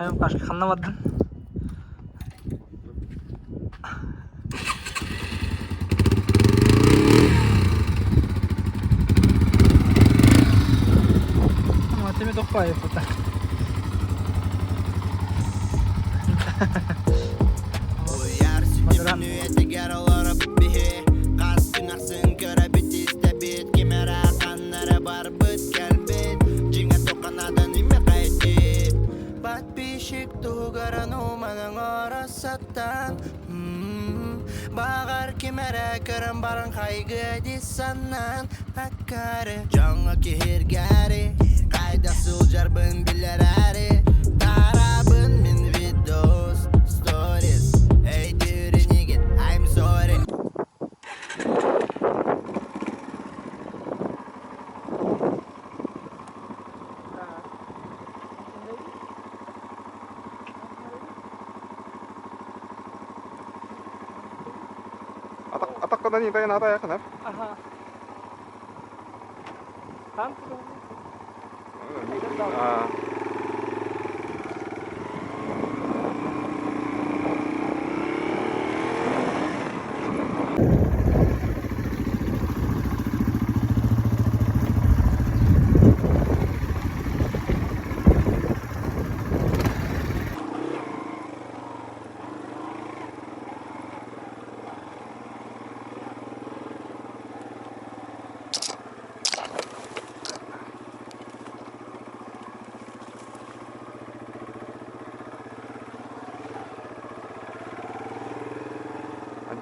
Хайым Пашка ханна бардын? Тими тохпай puta. Подписчик туһугар уманан оросаттан Баҕар ким эрэ көрөн баран хайгыа дии санаан аккары Дьоҥҥо киһиргээри хайдах сылдьарбын билэрээри Тарабын мин видос сторис Өйдүүр инигит I'm sorry Атаххынан иитайын аата айахын Аха. Там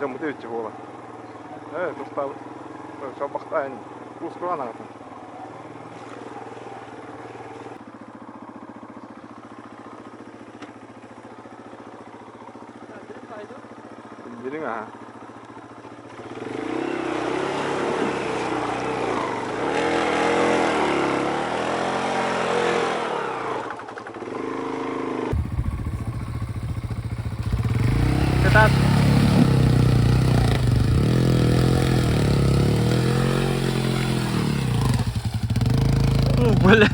Дьоммут үччү буола. Ээ, тустаабыт. Чалбахтаан куускуран аҕатын. Дириҥ аһа. Кытаат. Бля.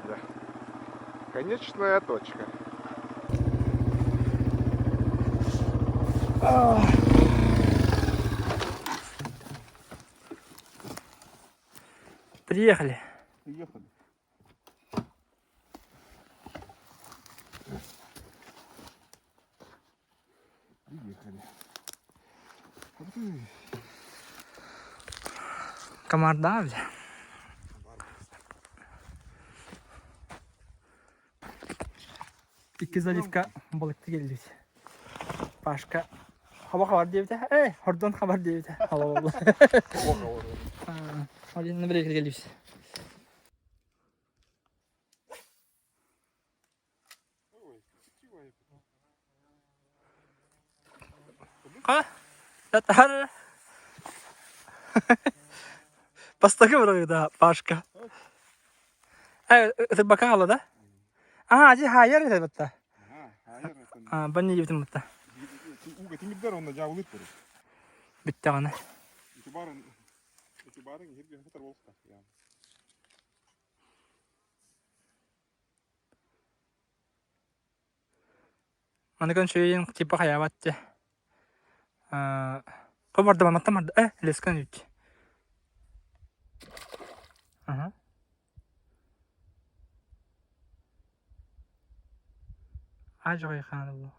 Да. Конечная точка. Приехали. Приехали. Приехали. Комарда бля. Икки заливка балыкты келдибит. Пашка хаба хабар диэбитэ. Эй, хордон хабар диэбитэ. Хаба буолла. Один на келдибит. Ха? Татар. Бастакы бырагыда Пашка. Э, это бакала, да? А, ди хайар это батта. А, банни дебитим батта. Уга тимирдер онно жабылыт көрөр. Бүттэҕинэ. Ити барын ити барын иһирге хатар болуктар. Аны күн үчүгэйин типа хайаабат дии. Хобордо мантан барда э лескан үт. Аха. Ажырайхааны бу.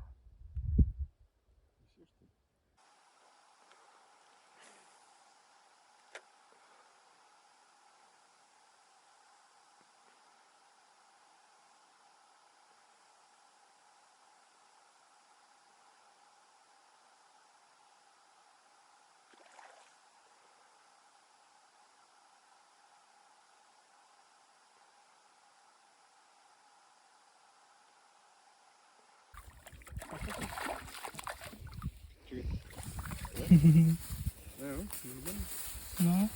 Ну.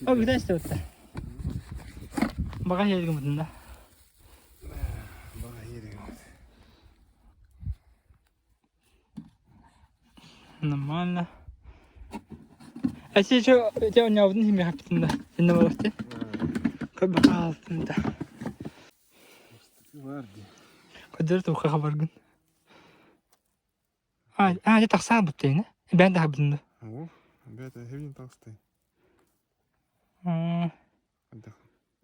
О, бүтэн истэбиттэ. Баҕа иһэргин да. Баҕа иһэргин. Нормально. А еще те оñообутун химиэхэппитин да. Инне болости. Көбө хаалтын да. Бар дии. Көдөр туха хабаргын. А, а, дьэ тахсаан буттайна. Бээн таһабытын да. О, бэт эһэбин таҕыстай.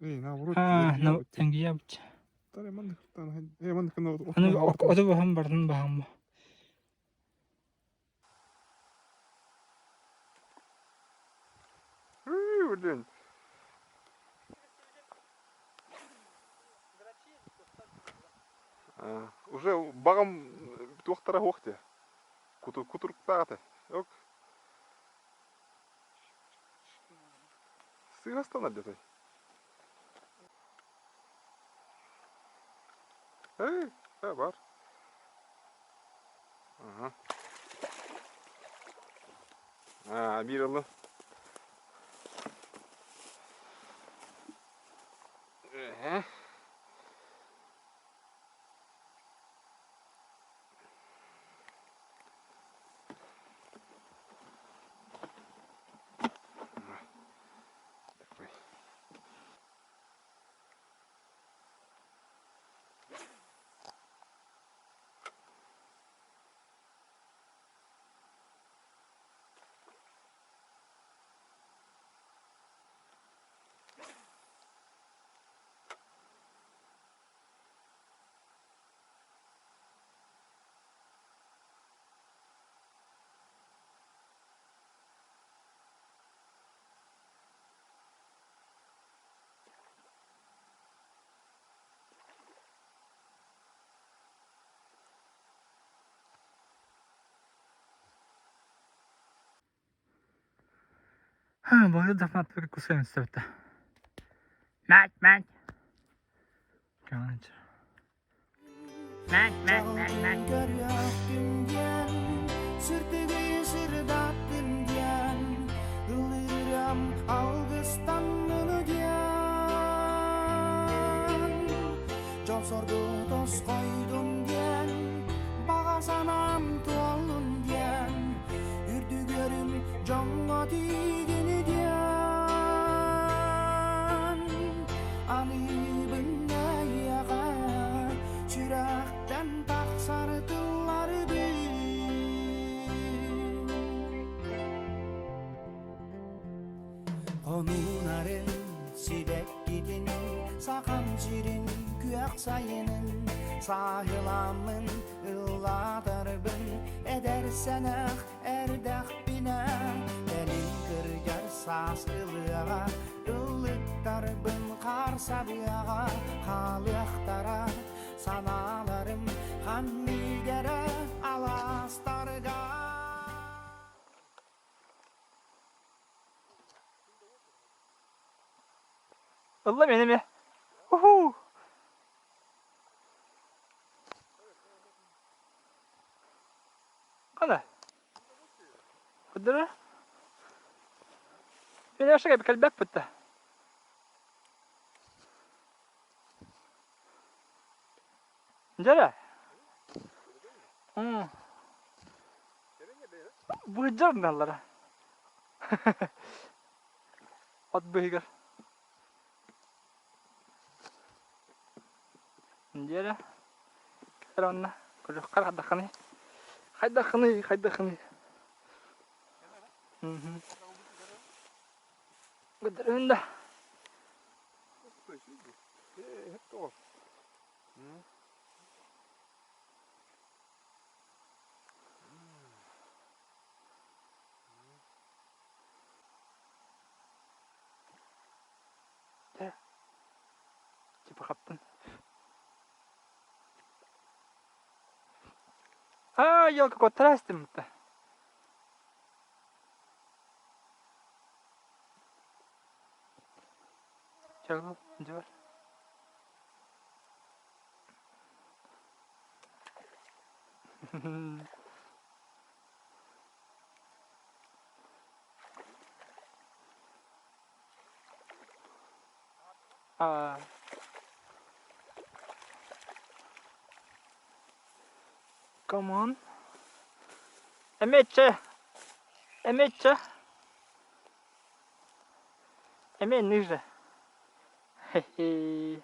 Эй, наоборот. А, на энгия бут. Аны оту баһан бардын баһамма. Блин. Уже баҕам туохтара суох дии. Кутуруктаах этэ. Ок. Сыһастанар дьэ Эй, бар. Ага. А, биир ыллым. Э. Такой. Бары да кусаем истэбитэ. Мать, мать. Короче. Мать, мать, мать, мать. Көрүөхтүм диэн, сүрдүгүй сырдаттым диэн, ыллыырам алгыстаннын диэн. Дьол-соргу тосхойдун диэн, баҕа санаам туоллун диэн, үрдүгөрүм дьоҥҥо тиийдин диэн. Аныыбын эйиэхэ сүрэхтэн тахсар тылларбын. Хонуунарын сибэккитин, сахам сирин күөх сайынын сааһыламмын ыллаатарбын эдэр сэнэх эрдэхпинэ кэлин кырдьар саас ылыаҕа ыллыктарбын хаар сабыаҕа хаалыахтара санааларым ханныгара алаастарга. Ылла мени ме. Уху! Хана? Кудара? Мен ашыга кэлбэк бутта. Дьэрэ. Быдьар наллара. От быһыгар. Дьэрэ. Кэлэр онно. Көрүөххэ хайдаххыный? Хайдаххыный, хайдаххыный? Гыдырын да. Дьэ, типа хаптын. Аа, елка куоттара истим да. Чагыл, дьор. Аа. Come on. Эмиэ Эмиэ Эмиэ ниже. Хе-хе.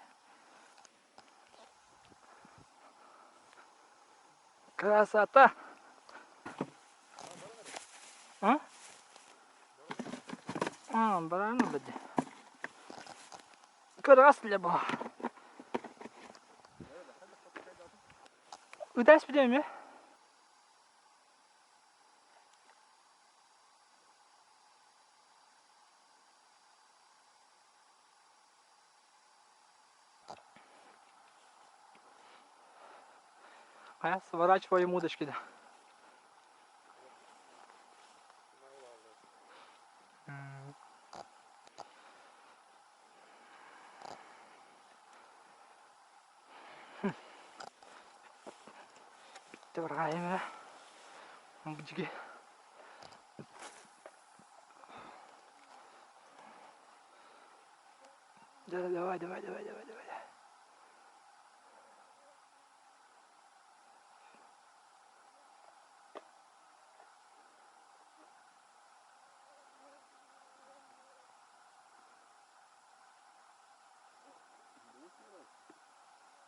Красота! А? А, баран бidi. Кырас лебо. Үдәс билеме? А я сворачиваю удочки, да. Bitti Бжиги. Да, давай, давай, давай, давай, давай.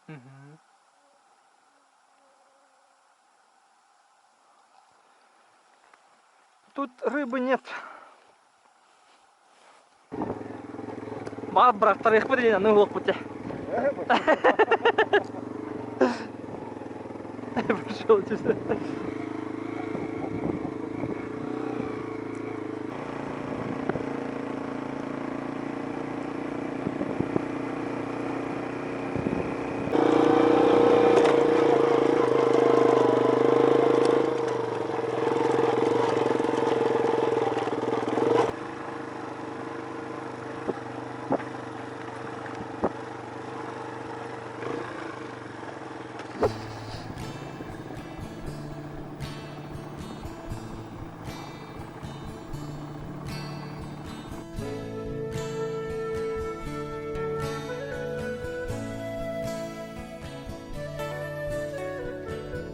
Угу. Тут рыбы нет. Мал бырахтарыахпыт диэн аны уһуохпут дьэ. Пошел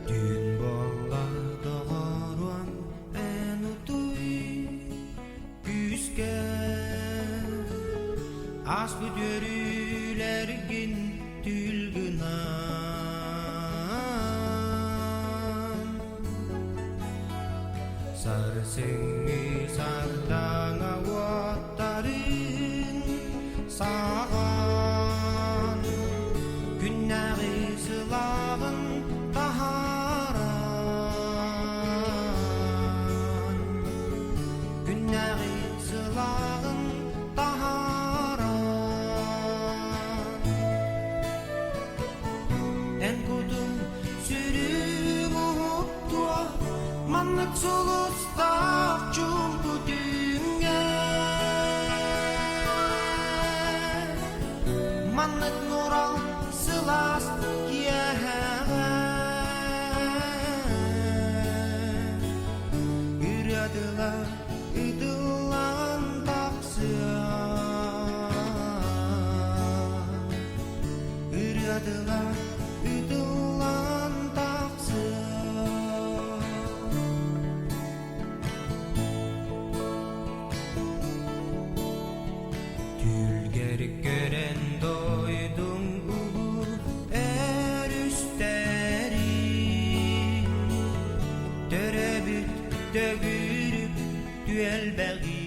Түүн буолла доҕоруом эн утуй күүскэ ааспыт үөрүүлэргин түүл гынан Сарсыҥҥы сардаҥа уоттарын саҕан күннээҕи сылааҕын таһааран күннээҕи сылааҕын таһааран Эн кутуҥ сүрүҥ уһуктуо маннык сулустаах чуумпу түүҥҥэ Маннык нурал сылаас киэһэҕэ Ырыа тыла ытыллан тахсыа Ырыа тыла ытыллан тахсыа Түүлгэр көрөн дойдуҥ улуу өрүстэрин Төрөбүт төгүрүк түөлбэҕин.